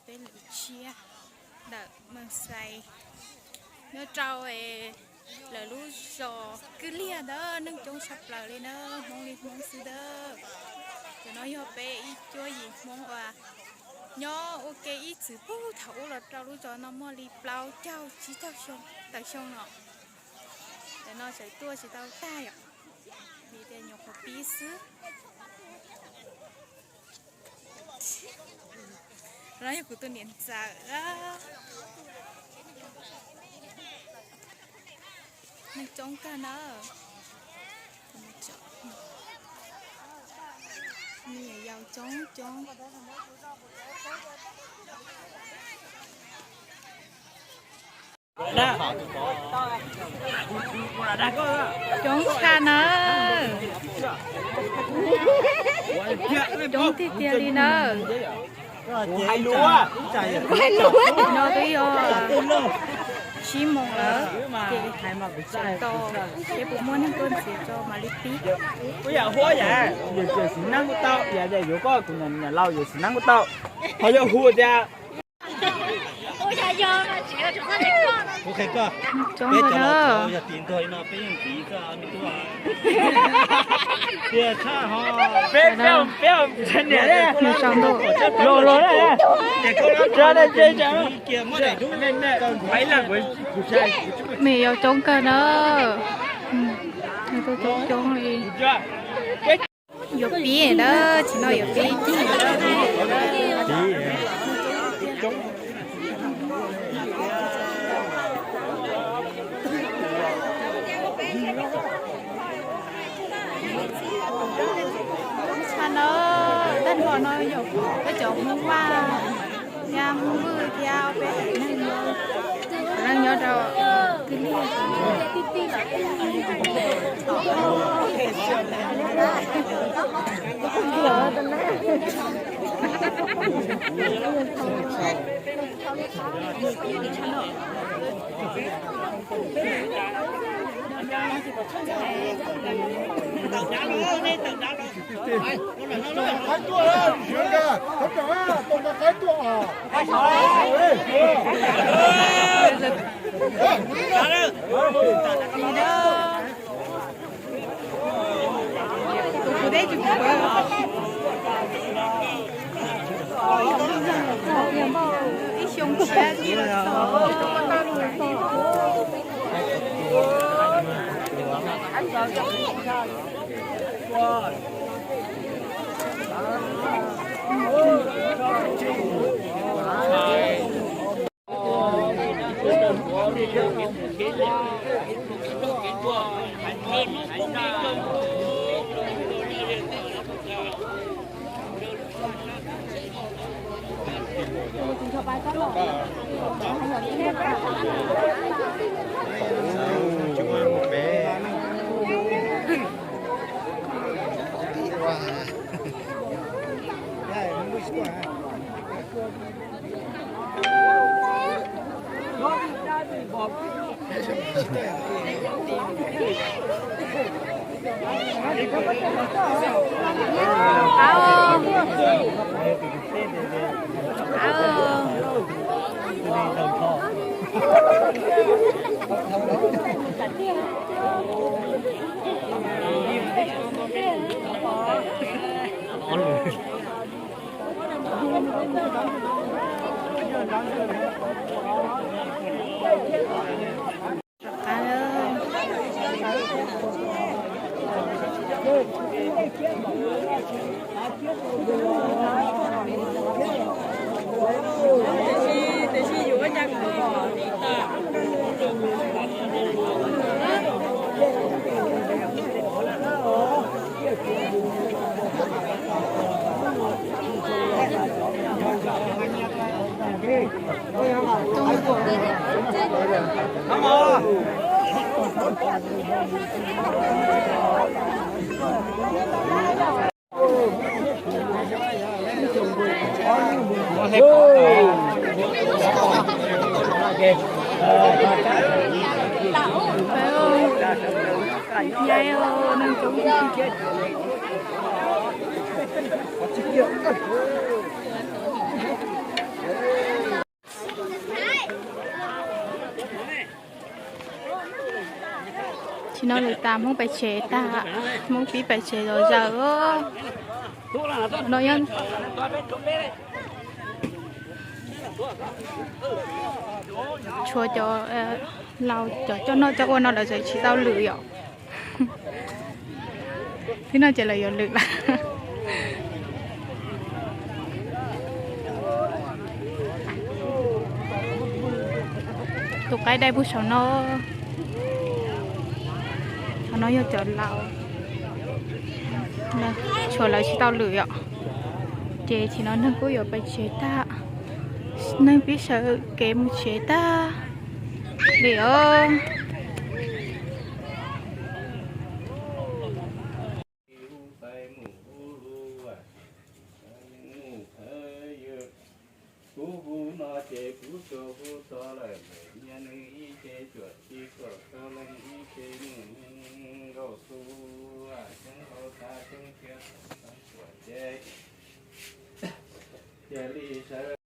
Peb lub tshiab ntawm Meej Xais nyob rau lawv lub zos Kwj Liag ntawd, neeg coob tshaj plaws li na, Hmoob li Hmoob xwb ntag. Cov no yog peb ib cuab yim Hmoob uas nyob ua ke ib txwm puag thaum ub los rau lub zos no muaj li plaub caug tsib caug xyoo, tawm xyoo no. Cov no tseem tuaj tsis tau tag yom, vim tias nyuam qhuav pib xwb. No yog kuv tus niam ntxawm. Neeg coob kawg na. Me nyuam yaus coob coob. Coob tshaj na. Coob tiag tiag li na. No twb yog tsib moos lawm, ces sawv tau, seb puas muaj neeg tuaj ntxiv tso mam li pib. Coob kawg na. Nws sau ntuj. Me nyuam yaus coob kawg na. Nws tuaj coob coob li. Yuav pib na, tsis no yuav pib cig. Tshaj no, tag nrho no yog peb cov Hmoob Vaj, thiab Hmoob Vwj thiab ob peb haiv neeg nyob, neeg nyob rau Kwj Liag. Ib xyoo tshiab ces los txog. Tsis no lawv tas Hmoob pais tsev tag, Hmoob pib pais tsev zom zaws. No yog tshuav cov laus cov coj noj coj ua no lawv tseem tsis tau lwm yom. Twb no ces lawv yuav lwm lawm. Tus qaib dai puag saum no. Qhov no yog cov laus, tshuav lawv tsis tau lwm yom. Ces tsis no neeg kuj yuav pais tsev tag, neeg pib sawv kev mus tsev tag li os. Kuv hu no ces kuv tsuas hu txog lawm, nyias neeg ib ce cuam tsis kom tau leej ib ce mus nkaum xu, xyoob hlau tag xyoob cia, xyoob tuam ces cia li sawv